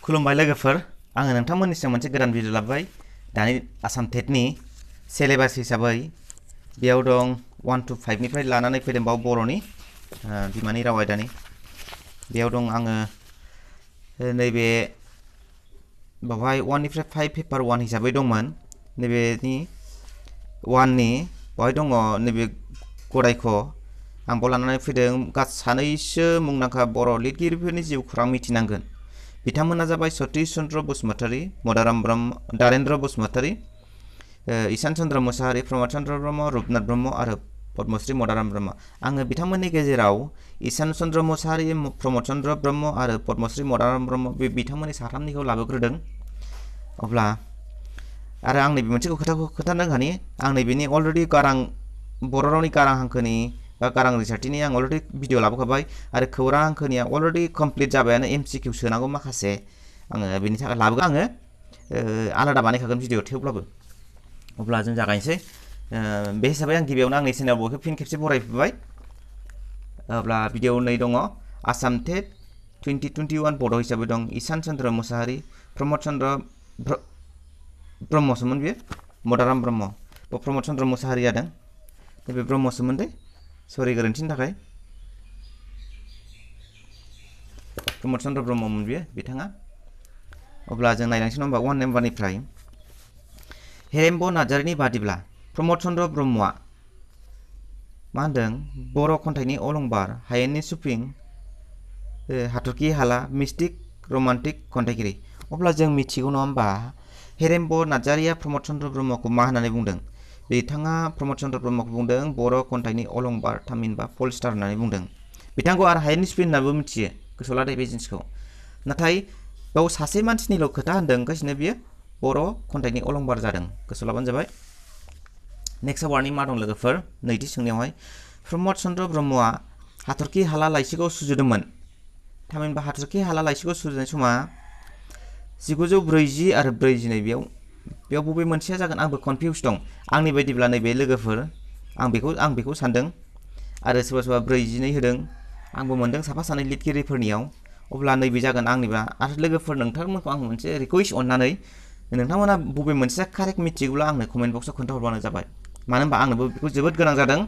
खुलुमबाय लोगोफोर आङो नोंथांमोननिसिम मोनसे गोदान भिडिअ लाबोबाय दानि आसाम टेटनि सिलेबास हिसाबै बेयाव दं 1 to 5 निफ्राय लानानै फैदों बाव बर'नि बिमानि राव आयदानि बेयाव दं आङो नैबे बावहाय 1 निफ्राय 5 पेपार 1 हिसाबै दंमोन नैबेनि 1 नि बावहाय दङ नैबे गदायख' आं बाव लानानै फैदों सानैसो मुंदांखा बर' लिरगिरिफोरनि जिउ खौरां मिथिनांगोन बिथांमोना जाबाय सतीश चन्द्र बसुमतारी मदाराम ब्रह्म दारेन्द्र बसुमतारी ईशान चन्द्र मुसाहारि प्रमद चन्द्र ब्रह्म रुपनाथ ब्रह्म आरो पद्मश्री मदाराम ब्रह्म आङो बिथांमोननि गेजेराव ईशान चन्द्र मुसाहारि प्रमद चन्द्र ब्रह्म आरो पद्मश्री मदाराम ब्रह्म बे बिथांमोननि साथामनिखौ लाबोग्रोदों अब्ला आरो आं नैबे मोनसे खोथाखौ खोन्थानो हानि आं नैबेनि अलरेडि गारां बर' रावनि गारां हांखोनि बा गारां रिसार्टिनि आं अलरेडि भिडिअ लाबोखाबाय आरो खौरां हांखोनिया अलरेडि कमप्लिट जाबायानो MCQ सोनांगौ माखासे आङो बेनि थाखाय लाबोगोन आङो आलादा बानायखागोन भिडिअ थेवब्लाबो अब्ला जों जागायनोसै बे हिसाबै आं गिबियावनो आंनि चेनेल बयखौ फिन खेबसे बरायफैबाय अब्ला भिडिअ नै दङ आसाम टेट 2021 बड' हिसाबै दं ईशान चन्द्र मुसाहारि प्रमद चन्द्र ब्रह्मसोमोन बेयो मदाराम ब्रह्म प्रमद चन्द्र मुसाहारि जादों नैबे ब्रह्मसोमोन दे सरि गोरोन्थिनि थाखाय प्रमद चन्द्र ब्रह्ममोन बियो बिथाङा अब्ला जों नायलांसै नङा होमबा 1 नाम्बारनिफ्राय हेरेम्ब नार्जारिनि बादिब्ला प्रमद चन्द्र ब्रह्मआ मा होनदों बर' खन्थाइनि अलंबार हायेननि सुफिं हाथरखि हाला मिस्टिक रमान्टिक खन्थाइगिरि अब्ला जों मिथिगौ नङा होमबा हेरेम्ब नार्जारिया प्रमद चन्द्र ब्रह्मखौ मा होननानै बुंदों बिथाङा प्रमद चन्द्र ब्रह्मखौ बुंदों बर' खन्थाइनि अलंबार थामहिनबा पलस्टार होननानै बुंदों बिथांखौ आरो हायेननि सुफिं होननाबो मिथियो गोसोआव लादो बे जिनिसखौ नाथाय बाव सासे मानसिनिल' खोथा होनदों गासिनो बियो बर' खन्थाइनि अलंबार जादों गोसोआव लाबानो जाबाय नेक्स्ट वार्डनि मा दं लोगोफोर नैथि सोंनायावहाय प्रमद चन्द्र ब्रह्मआ हाथरखि हाला लाइसिखौ सुजुदोंमोन थामहिनबा हाथरखि हाला लाइसिखौ सुजुनाय समा 1940 आरो 42 बेयाव बबे मोनसेया जागोन आंबो कनफिउस दं आंनि बायदिब्ला नैबे लोगोफोर आं बेखौ सानदों आरो सोरबा 42 होदों आंबो मोनदों साफा सानै लिरगिरिफोरनियाव अब्ला नैबे जागोन आंनिबा आरो लोगोफोर नोंथांमोनखौ आं मोनसे रिक्वेस्ट अननानै नोंथांमोना बबे मोनसेया कारेक्ट मिथियोब्ला आंनो कमेन्ट बक्सआव खोन्थाहरबानो जाबाय मानो होनबा आंनोबो बेखौ जोबोद गोनां जादों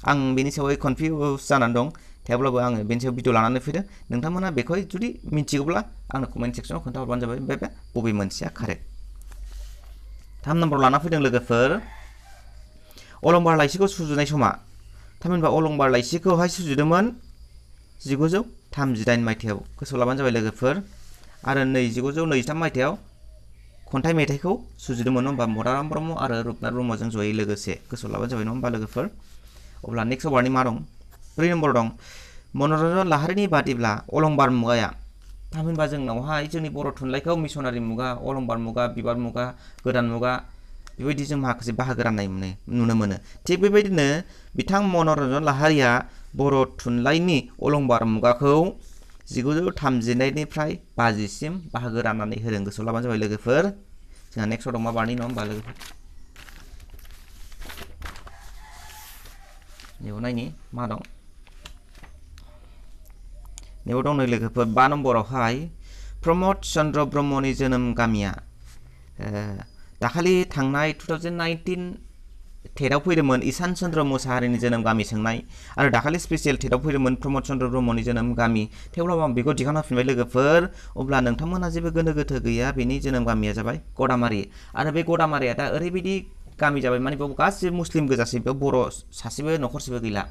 आं बेनि सायावहाय कनफिउस जानानै दं थेवब्लाबो आङो बेनि सायाव भिडिअ लानानै फैदों नोंथांमोना बेखौहाय जुदि मिथियोब्ला आंनो कमेन्ट सेक्सनाव खोन्थाहरबानो जाबाय ओमफ्राय बबे मोनसेया कारेक्ट 3 नम्बराव लाना फैदों लोगोफोर अलंबार लाइसिखौ सुजुनाय समा थामहिनबा अलंबार लाइसिखौहाय सुजुदोंमोन 1938 मायथाइयाव गोसोआव लाबानो जाबाय लोगोफोर आरो 1923 मायथाइयाव खन्थाइ मेथाइखौ सुजुदोंमोन होनबा मदाराम ब्रह्म आरो रुपनाथ ब्रह्मजों जयै लोगोसे गोसोआव लाबानो जाबाय नङा होमबा लोगोफोर अब्ला नेक्स्ट वार्डनि मा दं 3 नम्बर दं मनरन्जन लाहारिनि बादिब्ला अलंबार मुगाया थामहिनबा जोंनावहाय जोंनि बर' थुनलाइखौ मिसनारि मुगा अलंबार मुगा बिबार मुगा गोदान मुगा बेबायदि जों माखासे बाहागो राननाय नुनो मोनो थिग बेबायदिनो बिथां मनरन्जन लाहारिया बर' थुनलाइनि अलंबार मुगाखौ 1939 निफ्राय 50 सिम बाहागो राननानै होदों गोसोआव लाबानो जाबाय लोगोफोर जोंहा नेक्स्टआव दं मा बारनि नङा होमबा लोगोफोर नेव नायनि मा दं नेव दं नै लोगोफोर 5 नम्बरावहाय प्रमद चन्द्र ब्रह्मनि जोनोम गामिया दाखालि थांनाय 2019 टेटआव फैदोंमोन ईशान चन्द्र मुसाहारिनि जोनोम गामि सोंनाय आरो दाखालि स्पेसियेल टेटआव फैदोंमोन प्रमद चन्द्र ब्रह्मनि जोनोम गामि थेवब्लाबो आं बेखौ दिखांना होफिनबाय लोगोफोर अब्ला नोंथांमोनहा जेबो गोनो गोथो गैया बेनि जोनोम गामिया जाबाय गदामारि आरो बे गदामारिया दा ओरैबायदि गामि जाबाय माने बेयाव गासिबो मुस्लिम गोजासै बेयाव बर' सासेबो न'खरसेबो गैला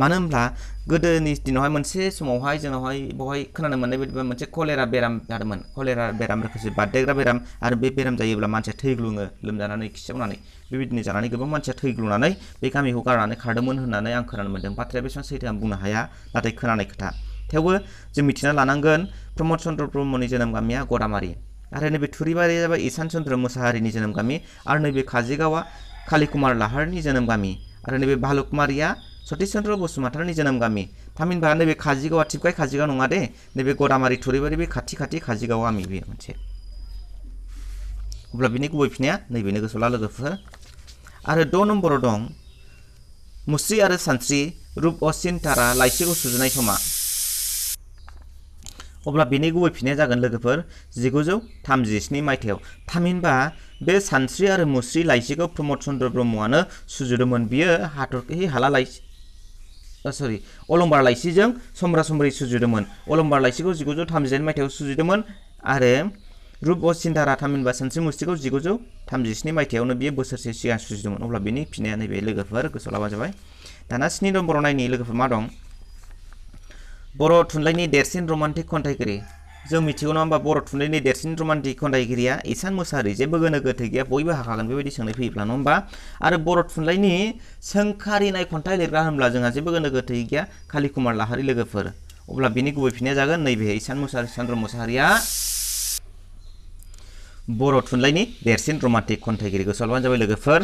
मानो होनब्ला गोदोनि दिनावहाय मोनसे समावहाय जोंनावहाय बेवहाय खोनानो मोननाय बायदिबा मोनसे कलेरा बेराम जादोंमोन कलेरा बेराम रोखोमसे बारदेरग्रा बेराम आरो बे बेराम जायोब्ला मानसिया थैग्लुङो लोमजानानै खिसावनानै बेबायदिनो जानानै गोबां मानसिया थैग्लुंनानै बे गामिखौ गारनानै खारदोंमोन होननानै आं खोनानो मोनदों बाथ्राया बेसेबां सैथो आं बुंनो हाया नाथाय खोनानाय खोथा थेवबो जों मिथिना लानांगोन प्रमद चन्द्र ब्रह्मनि जोनोम गामिया गदामारि आरो नैबे थुरिबारिया जाबाय ईशान चन्द्र मुसाहारिनि जोनोम गामि आरो नैबे काजिगावआ कालिकुमार लाहारनि जोनोम गामि आरो नैबे भालुकमारिया सतीश चन्द्र बसुमतारीनि जोनोम गामि थामहिनबा नैबे काजिगावआ थिबखाय काजिगाव नङा दे नैबे गदामारि थुरिबारि बे खाथि काजिगाव गामि बे मोनसे अब्ला बिनि गुबै फिनाया नैबेनो गोसोआव ला लोगोफोर आरो 6 नम्बराव दं मुस्रि आरो सानस्रि रूप असिन तारा लाइसिखौ सुजुनाय समा अब्ला बेनि गुबै फिननाया जागोन लोगोफोर 1937 मायथाइयाव थामहिनबा बे सानस्रि आरो मुस्रि लाइसिखौ प्रमद चन्द्र ब्रह्मआनो सुजुदोंमोन बियो हाथरखि हाला लाइसि अलंबार लाइसिजों समब्रा समब्रि सुजुदोंमोन अलंबार लाइसिखौ 1938 मायथाइयाव सुजुदोंमोन आरो रुप सिन्धारा थामहिनबा सानस्रि मुस्रिखौ 1937 मायथाइयावनो बियो बोसोरसे सिगां सुजुदोंमोन अब्ला बेनि फिननाया नैबे लोगोफोर गोसोआव लाबानो जाबाय दाना 7 नम्बराव नायनि लोगोफोर मा दं बर' थुनलाइनि देरसिन रमान्टिक खन्थाइगिरि जों मिथिगौ नङा होमबा बर' थुनलाइनि देरसिन रमान्टिक खन्थाइगिरिया इसान मोसाहारि जेबो गोनो गोथो गैया बयबो हाखागोन बेबायदि सोंनाय फैयोब्ला नङा होमबा आरो बर' थुनलाइनि सोंखारिनाय खन्थाइ लिरग्रा होनब्ला जोंहा जेबो गोनो गोथो गैया काली कुमार लाहारी लोगोफोर अब्ला बिनि गुबै फिननाया जागोन नैबे इसान मोसाहारि चन्द्र मोसाहारिया बर' थुनलाइनि देरसिन रमान्टिक खन्थाइगिरि गोसोआव लाबानो जाबाय लोगोफोर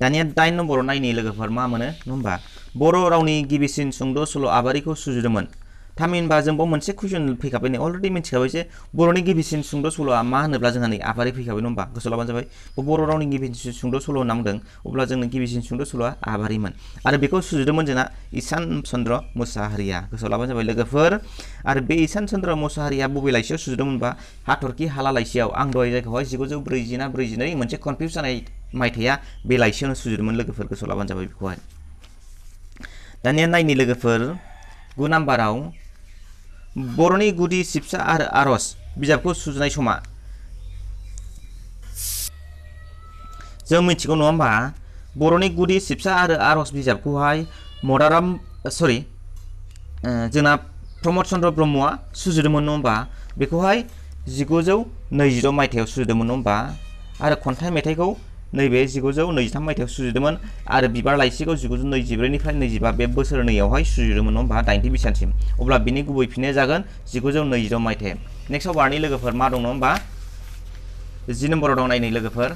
दानिया 8 नम्बराव नायनि लोगोफोर मा मोनो नङा होमबा बर' रावनि गिबिसिन सुंद' सल' आबारिखौ सुजुदोंमोन थामहिनबा जों बाव मोनसे कुइसन फैखाबाय नै अलरेडि मिथिखाबाय जे बर'नि गिबिसिन सुंद' सल'आ मा होनोब्ला जोंहा नै आबारि फैखाबाय नङा होमबा गोसोआव लाबानो जाबाय बर' रावनि गिबिसिन सुंद' सल' होनना बुंदों अब्ला जोंनि गिबिसिन सुंद' सल'आ आबारिमोन आरो बेखौ सुजुदोंमोन जोंना इसान चन्द्र मोसाहारिया गोसोआव लाबानो जाबाय लोगोफोर आरो बे इसान चन्द्र मोसाहारिया बबे लाइसियाव सुजुदोंमोनबा हाथरखि हाला लाइसियाव आं दहाय जायखौहाय 1940 ना 42 मोनसे कनफिउज जानाय मायथाइया बे लाइसियावनो सुजुदोंमोन लोगोफोर गोसोआव लाबानो जाबाय बेखौहाय दानिया नायनि लोगोफोर 9 नाम्बाराव बर'नि गुदि सिबसा आरो आरज बिजाबखौ सुजुनाय समा जों मिथिगौ नङा होमबा बर'नि गुदि सिबसा आरो आरज बिजाबखौहाय जोंना प्रमद चन्द्र ब्रह्मआ सुजुदोंमोन नङा होमबा बेखौहाय 1922 मायथाइयाव सुजुदोंमोन नङा होमबा आरो खन्थाइ मेथाइखौ नैबे 1923 मायथाइयाव सुजुदोंमोन आरो बिबार लाइसिखौ 1924 निफ्राय 25 बे बोसोरनैयावहाय सुजुदोंमोन नङा होमबा 80 बिसानसिम अब्ला बिनि गुबै फिननाया जागोन 1922 मायथाइ नेक्स्टआव बारनि लोगोफोर मा दं नङा होमबा 10 नम्बराव दं नायनि लोगोफोर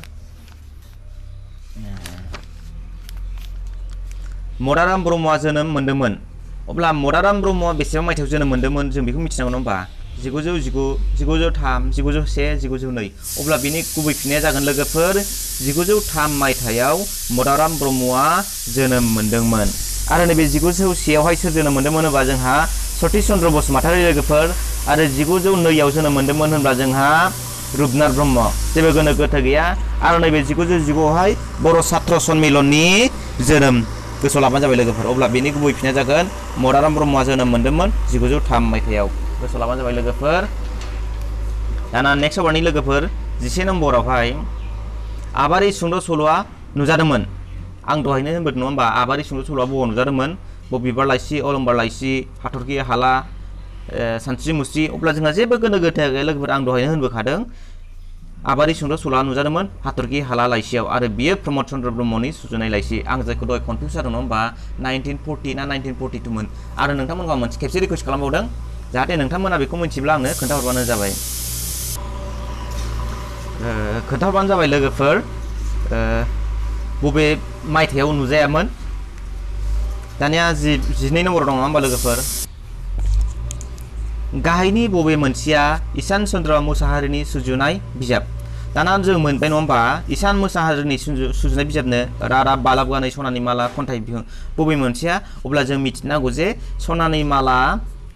मदाराम ब्रह्मआ जोनोम मोन्दोंमोन अब्ला मदाराम ब्रह्मआ बेसेबां मायथाइयाव जोनोम मोन्दोंमोन जों बेखौ मिथिनांगौ नङा होमबा 1919 1903 1901 1902 अब्ला बिनि गुबै फिननाया जागोन लोगोफोर 1903 मायथाइयाव मदाराम ब्रह्मआ जोनोम मोन्दोंमोन आरो नैबे 1901आवहाय सोर जोनोम मोन्दोंमोन होनबा जोंहा सतीश चन्द्र बसुमतारी लोगोफोर आरो 1902आव जोनोम मोन्दोंमोन होनब्ला जोंहा रुपनाथ ब्रह्म जेबो गोनो गोथो गैया आरो नैबे 1919आवहाय बर' सात्र सन्मिलननि जोनोम गोसोआव लाबानो जाबाय लोगोफोर अब्ला बेनि गुबै फिननाया जागोन मदाराम ब्रह्मआ जोनोम मोन्दोंमोन 1903 मायथाइयाव गोसोआव लाबानो जाबाय लोगोफोर दाना नेक्स्ट बारनि लोगोफोर 11 नम्बरावहाय आबारि सुंद' सल'आ नुजादोंमोन आं दहायनो होनबोदों नङा होमबा आबारि सुंद' सल'आ बबाव नुजादोंमोन बिबार लाइसि अलंबार लाइसि हाथरखि हाला सानस्रि मुस्रि अब्ला जोंहा जेबो गोनो गोथो गैया लोगोफोर आं दहायनो होनबोखादों आबारि सुंद' सल'आ नुजादोंमोन हाथरखि हाला लाइसियाव आरो बियो प्रमद चन्द्र ब्रह्मनि सुजुनाय लाइसि आं जायखौ दहाय कनफिउज जादों नङा होमबा 1940 ना 1942 मोन आरो नोंथांमोनखौ आं मोनसे खेबसे रिकुवेस्ट खालामबावदों जाहाथे नोंथांमोना बेखौ मिथिब्ला आंनो खोन्थाहरबानो जाबाय लोगोफोर बबे मायथाइयाव नुजायामोन दानिया 12 नम्बराव दं नङा होमबा लोगोफोर गाहायनि बबे मोनसेया इसान चन्द्र मोसाहारिनि सुजुनाय बिजाब दाना जों मोनबाय नङा होमबा इसान मोसाहारिनि सुजुनाय बिजाबनो रादाब बालाब गानै सनानि माला खन्थाइ बिहुं बबे मोनसेया अब्ला जों मिथिनांगौ जे सनानि माला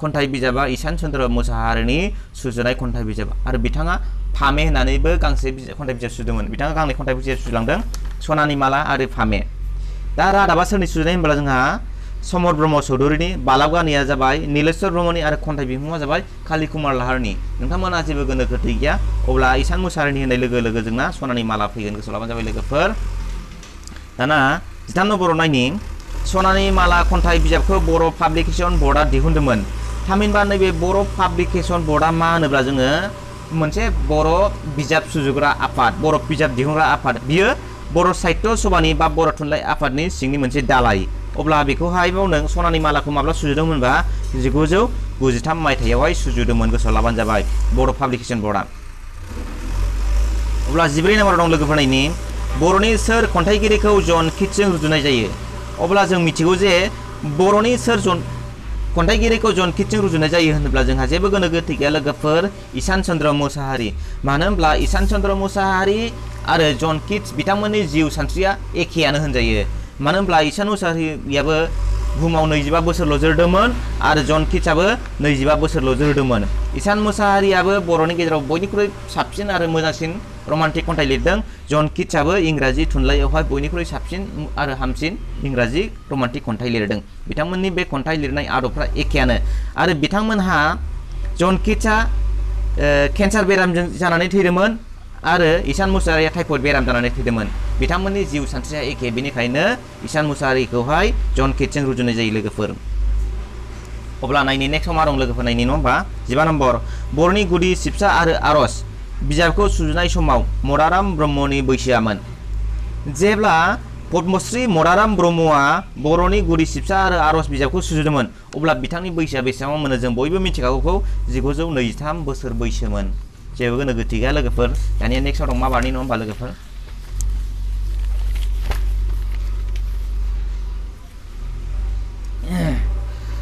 खन्थाइ बिजाबा इसान चन्द्र मोसाहारिनि सुजुनाय खन्थाइ बिजाब आरो बिथाङा फामे होननानैबो गांसे खन्थाइ बिजाब सुजुदोंमोन बिथाङा गांनै खन्थाइ बिजाब सुजुलांदों सनानि माला आरो फामे दा रादाबा सोरनि सुजुनाय होनब्ला जोंहा समर ब्रह्म चौधुरीनि बालाब गानैया जाबाय नीलेश्वर ब्रह्मनि आरो खन्थाइ बिहुङा जाबाय काली कुमार लाहारीनि नोंथांमोना जेबो गोनो गोथो गैया अब्ला इसान मोसाहारिनि होननाय लोगो लोगो जोंना सनानि माला फैगोन गोसोआव लाबानो जाबाय लोगोफोर दाना 13 नम्बराव नायनि सनानि माला खन्थाइ बिजाबखौ बर' पाब्लिकेसन बर्डआ दिहुनदोंमोन थामहिनबा नैबे बर' पाब्लिकेसन बर्डआ मा होनोब्ला जोङो मोनसे बर' बिजाब सुजुग्रा आफाद बर' बिजाब दिहुनग्रा आफाद बियो बर' साहित्य सभानि बा बर' थुनलाइ आफादनि सिंनि मोनसे दालाय अब्ला बेखौहाय नों सनानि मालाखौ माब्ला सुजुदोंमोनबा 1993 मायथाइयावहाय सुजुदोंमोन गोसोआव लाबानो जाबाय बर' पाब्लिकेसन बर्डआ अब्ला 14 नम्बराव दं लोगोफोरनि बर'नि सोर खन्थाइगिरिखौ जन किट्सजों रुजुनाय जायो अब्ला जों मिथिगौ जे बर'नि सोर खन्थाइगिरिखौ जन किट्सजों रुजुनाय जायो होनोब्ला जोंहा जेबो गोनो गोथो गैया लोगोफोर इसान चन्द्र मोसाहारि मानो होनब्ला इसान चन्द्र मोसाहारि आरो जन किट्स बिथांमोननि जिउ सानस्रिया एखेयानो होनजायो मानो होनब्ला इसान मोसाहारियाबो बुहुमाव 25 बोसोरल' जोरदोंमोन आरो जन किट्सआबो 25 बोसोरल' जोरदोंमोन ईसान मोसाहारियाबो बर'नि गेजेराव बयनिख्रुइ साबसिन आरो मोजांसिन रमान्टिक खन्थाइ लिरदों जन किट्सआबो इंराजि थुनलाइयावहाय बयनिख्रुइ साबसिन आरो हामसिन इंराजि रमान्टिक खन्थाइ लिरदों बिथांमोननि बे खन्थाइ लिरनाय आदबफ्रा एखेयानो आरो बिथांमोनहा जन किट्सआ केन्सार बेरामजों जानानै थैदोंमोन आरो ईसान मुसाहारिया टाइफयड बेराम जानानै थैदोंमोन बिथांमोननि जिउ सानस्रिया एखे बेनिखायनो ईसान मुसाहारिखौहाय जन किट्सजों रुजुनाय जायो लोगोफोर अब्ला नायनि नेक्स्टआव मा दं लोगोफोर नायनि नङा होमबा 15 नम्बर बर'नि गुदि सिबसा आरो आरज बिजाबखौ सुजुनाय समाव मदाराम ब्रह्मनि बैसोआमोन जेब्ला पद्मश्री मदाराम ब्रह्मआ बर'नि गुदि सिबसा आरो आरज बिजाबखौ सुजुदोंमोन अब्ला बिथांनि बैसोआ बेसेबां मोनो जों बयबो मिथिखागौ 1923 बोसोर बैसोमोन जेबो गोनो गोथि गैया लोगोफोर दानिया नेक्स्टआव दं मा बारनि नङा होमबा लोगोफोर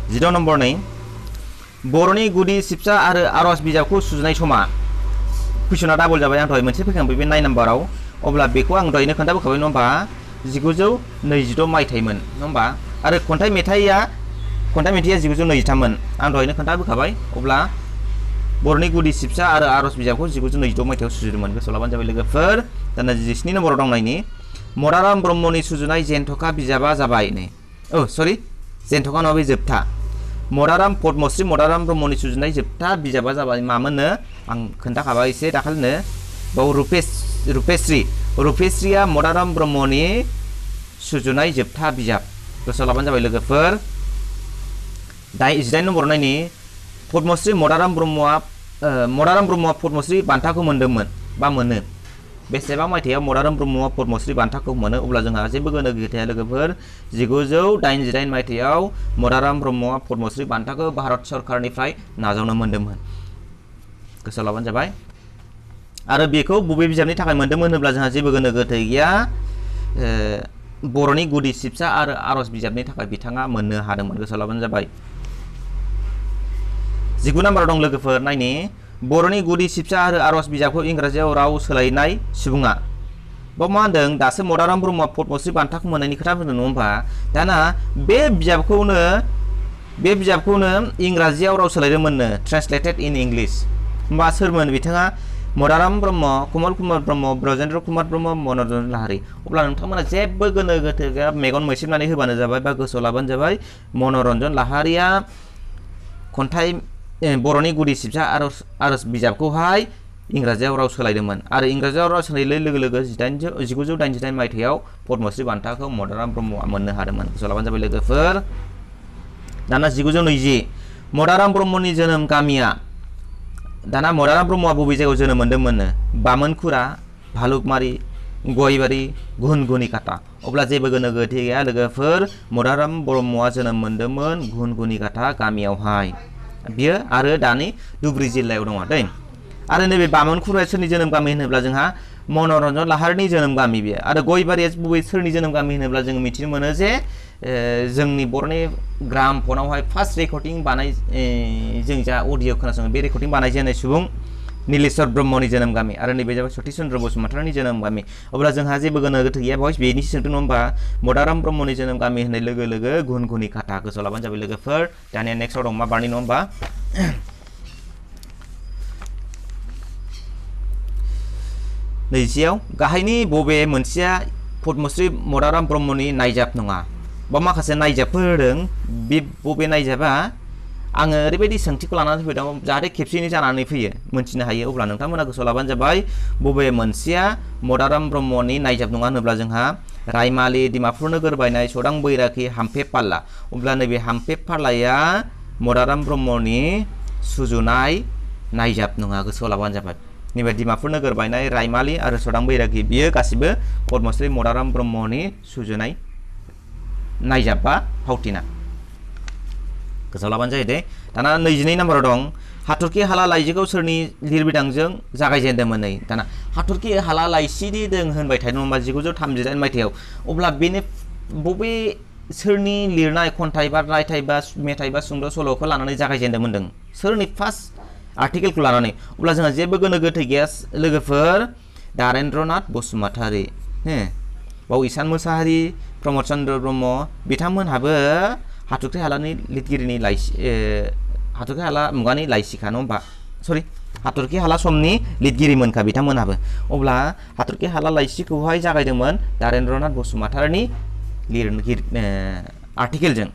16 नम्बर नै बर'नि गुदि सिबसा आरो आरज बिजाबखौ सुजुनाय समा कुइसना डाबल जाबाय आं दहाय मोनसे फैखांबाय बे 9 नम्बराव अब्ला बेखौ आं दहायनो खोन्थाबोखाबाय नङा होमबा 1922 मायथाइमोन नङा होमबा आरो खन्थाइ मेथाइया 1923 मोन आं दहायनो खोन्थाबोखाबाय अब्ला बर'नि गुदि सिबसा आरो आरज बिजाबखौ 1922 मायथाइयाव सुजुदोंमोन गोसोआव लाबानो जाबाय लोगोफोर दाना 17 नम्बराव दं नायनि मदाराम ब्रह्मनि सुजुनाय जेन्थखा बिजाबा जाबाय नै सरि जेन्थखा नङा बे जोबथा मदाराम पद्मश्री मदाराम ब्रह्मनि सुजुनाय जोबथा बिजाबा जाबाय मामोननो आं खोन्थाखाबाय एसे दाखालिनो बाव रुपेश्रीया मदाराम ब्रह्मनि सुजुनाय जोबथा बिजाब गोसोआव लाबानो जाबाय लोगोफोर 18 नम्बर नायनि पद्मश्री मदाराम ब्रह्मआ पद्मश्री बान्थाखौ मोनदोंमोन बा मोनो बेसेबां मायथाइयाव मदाराम ब्रह्मआ पद्मश्री बान्थाखौ मोनो अब्ला जोंहा जेबो गोनो गैया लोगोफोर 1988 मायथाइयाव मदाराम ब्रह्मआ पद्मश्री बान्थाखौ भारत सरकारनिफ्राय नाजावनो मोनदोंमोन गोसोआव लाबानो जाबाय आरो बेखौ बबे बिजाबनि थाखाय मोनदोंमोन होनब्ला जोंहा जेबो गोनो गोथै गैया बर'नि गुदि सिबसा आरो आरज बिजाबनि थाखाय बिथाङा मोननो हादोंमोन गोसोआव लाबानो जाबाय 19 नम्बराव दं लोगोफोर नायनि बर'नि गुदि सिबसा आरो आरज बिजाबखौ इंराजियाव राव सोलायनाय सुबुङा बाव मा होनदों दासो मदाराम ब्रह्मआ पद्मश्री बान्थाखौ मोननायनि खोथा बुंदों नङा होमबा दाना बे बिजाबखौनो इंराजियाव राव सोलायदोंमोननो ट्रान्सलेटेड इन इंलिश होमबा सोरमोन बिथाङा मदाराम ब्रह्म कमल कुमार ब्रह्म ब्रजेन्द्र कुमार ब्रह्म मनरन्जन लाहारी अब्ला नोंथांमोना जेबो गोनो गोथो गैया मेगन मैसेबनानै होबानो जाबाय बा गोसोआव लाबानो जाबाय मनरन्जन लाहारीया खन्थाइ बर'नि गुदि सिबसा आरज बिजाबखौहाय इंराजियाव राव सोलायदोंमोन आरो इंराजियाव राव सोलायनाय लोगो लोगो 1988 मायथाइयाव पद्मश्री बान्थाखौ मदाराम ब्रह्मआ मोननो हादोंमोन गोसोआव लाबानो जाबाय लोगोफोर दाना 1920 मदाराम ब्रह्मनि जोनोम गामिया दाना मदाराम ब्रह्मआ बबे जायगायाव जोनोम मोन्दोंमोननो बामोनखुरा भालुकमारि गयबारि घुनघुनिकाटा अब्ला जेबो गोनो गोथि गैया लोगोफोर मदाराम ब्रह्मआ जोनोम मोन्दोंमोन घुनघुनिकाटा गामियावहाय बियो आरो दानि धुबुरी जिल्लायाव दङ दै आरो नैबे बामोनखुराया सोरनि जोनोम गामि होनोब्ला जोंहा मनरन्जन लाहारीनि जोनोम गामि बियो आरो गयबारिया बबे सोरनि जोनोम गामि होनोब्ला जों मिथिनो मोनो जे जोंनि बर'नि ग्राम फनावहाय फार्स्ट रेकर्डिं जों जा अडिअ खोनासङो बे रेकर्डिं बानायजेननाय सुबुं नीलेश्वर ब्रह्मनि जोनोम गामि आरो नैबे जाबाय सतीश चन्द्र बसुमतारीनि जोनोम गामि अब्ला जोंहा जेबो गोनो गोथो गैया बयस बेनि सोंदों नङा होमबा मदाराम ब्रह्मनि जोनोम गामि होननाय लोगो लोगो घुनघुनिकाटा गोसोआव लाबानो जाबाय लोगोफोर दानिया नेक्स्टआव दं मा बारनि नङा होमबा नैजियाव गाहायनि बबे मोनसेया पद्मश्री मदाराम ब्रह्मनि नायजाब नङा बा माखासे नायजाबफोर होदों बे बबे नायजाबा आङो ओरैबायदि सोंथिखौ लानानै फैदों जाहाथे खेबसेयैनो जानानै फैयो मोनथिनो हायो अब्ला नोंथांमोना गोसोआव लाबानो जाबाय बबे मोनसेया मदाराम ब्रह्मनि नायजाब नङा होनोब्ला जोंहा रायमालि डिमापुर नोगोर बायनाय सदां बैराखि हाम्फे पाल्ला अब्ला नैबे हाम्फे पाल्लाया मदाराम ब्रह्मनि सुजुनाय नायजाब नङा गोसोआव लाबानो जाबाय नैबे डिमापुर नोगोर बायनाय रायमालि आरो सदां बैराखि बियो गासिबो पद्मश्री मदाराम ब्रह्मनि सुजुनाय नायजाब बा फावथिना गोसोआव लाबानो जायो दे दाना 22 नम्बराव दं हाथरखि हाला लाइसिखौ सोरनि लिरबिदांजों जागायजेनदोंमोन नै दाना हाथरखि हाला लाइसिनि दों होनबाय थादों होनबा 1938 मायथाइयाव अब्ला बेनि बबे सोरनि लिरनाय खन्थाइ बा रायथाइ बा मेथाइ बा सुंद' सल'खौ लानानै जागायजेनदोंमोन सोरनि फार्स्ट आर्टिकेलखौ लानानै अब्ला जोंहा जेबो गोनो गोथै गैया लोगोफोर दारेन्द्रनाथ बसुमतारी बाव ईसान मोसाहारि प्रमद चन्द्र ब्रह्म बिथांमोनहाबो हाथरखि हालानि लिरगिरिनि लाइसि हाथरखि हाला मुगानि लाइसिखा नङा होमबा सरि हाथरखि हाला समनि लिरगिरिमोनखा बिथांमोनहाबो अब्ला हाथरखि हाला लाइसिखौहाय जागायदोंमोन दारेन्द्रनाथ बसुमतारीनि आर्टिकेलजों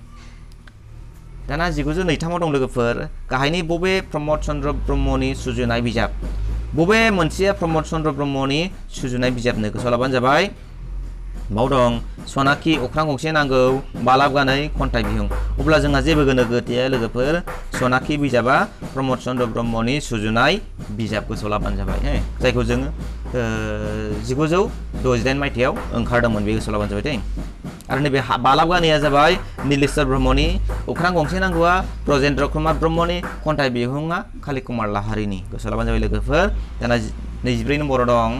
दाना 1902 दं लोगोफोर गाहायनि बबे प्रमद चन्द्र ब्रह्मनि सुजुनाय बिजाब बबे मोनसेया प्रमद चन्द्र ब्रह्मनि सुजुनाय बिजाबनो गोसोआव लाबानो जाबाय बाव दं सनाखि अख्रां गंसे नांगौ बालाबगानै खन्थाइ बिहुं अब्ला जोंहा जेबो गोनो गैया लोगोफोर सनाखि बिजाबा प्रमद चन्द्र ब्रह्मनि सुजुनाय बिजाब गोसोआव लाबानो जाबाय जायखौ जोङो 1968 मायथाइयाव ओंखारदोंमोन बे गोसोआव लाबानो जाबाय दे आरो नैबे बालाबगानैया जाबाय नीलेश्वर ब्रह्मनि अख्रां गंसे नांगौआ ब्रजेन्द्र कुमार ब्रह्मनि खन्थाइ बिहुङा काली कुमार लाहारीनि गोसोआव लाबानो जाबाय लोगोफोर दाना 24 नम्बराव दं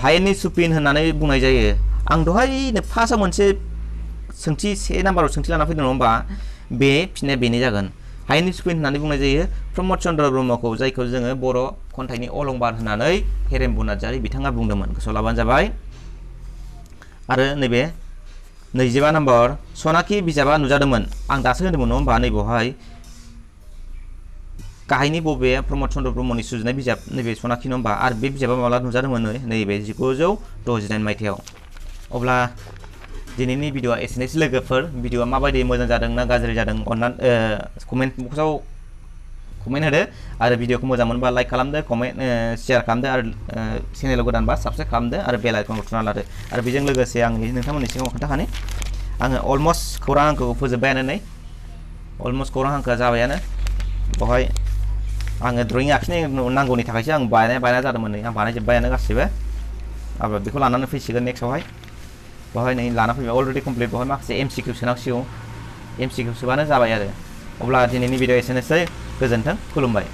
हायेननि सुफिन होननानै बुंनाय जायो आं दहायनो फार्स्टआव मोनसे सोंथि 1 नाम्बाराव सोंथि लाना फैदों नङा होमबा बे फिननाया बेनो जागोन हायेननि सुफिन होननानै बुंनाय जायो प्रमद चन्द्र ब्रह्मखौ जायखौ जोङो बर' खन्थाइनि अलंबार होननानै हेरेम्ब नार्जारी बिथाङा बुंदोंमोन गोसोआव लाबानो जाबाय आरो नैबे 25 नम्बर सनाखि बिजाबा नुजादोंमोन आं दासो होनदोंमोन नङा होमबा नैबावहाय गाहायनि बबेया प्रमद चन्द्र ब्रह्मनि सुजुनाय बिजाब नैबे सनाखि नम्बा आरो बे बिजाबा माब्ला नुजादोंमोन नैबे 1968 मायथाइयाव अब्ला दिनैनि भिडिअआ एसेनोसै लोगोफोर भिडिअआ माबायदि मोजां जादों ना गाज्रि जादों अन्नानै कमेन्ट बक्सआव कमेन्ट होदो आरो भिडिअखौ मोजां मोनबा लाइक खालामदो कमेन्ट शेयार खालामदो आरो चेनेलाव गोदानबा साबस्क्राइब खालामदो आरो बेल आइकनखौ थुना लादो आरो बेजों लोगोसे आं नोंथांमोननि सिगाङाव खोन्थाखानि आङो अलमस्ट खौरां हांखोखौ फोजोबबायानो नै अलमस्ट खौरां हांखोआ जाबायानो बेवहाय आङो ड्रयिं आखिनो नांगौनि थाखायसो आं बानाय जादोंमोन नै आं बानायजोब्बायानो गासिबो आरो बेखौ लानानै फैसिगोन नेक्स्टआवहाय बेवहाय नै लाना फैबाय अलरेडि कमप्लिट बेवहाय माखासे MCQ सोनांसिगौ MCQ सोबानो जाबाय आरो अब्ला दिनैनि भिडिअ एसेनोसै गोजोन्थों खुलुमबाय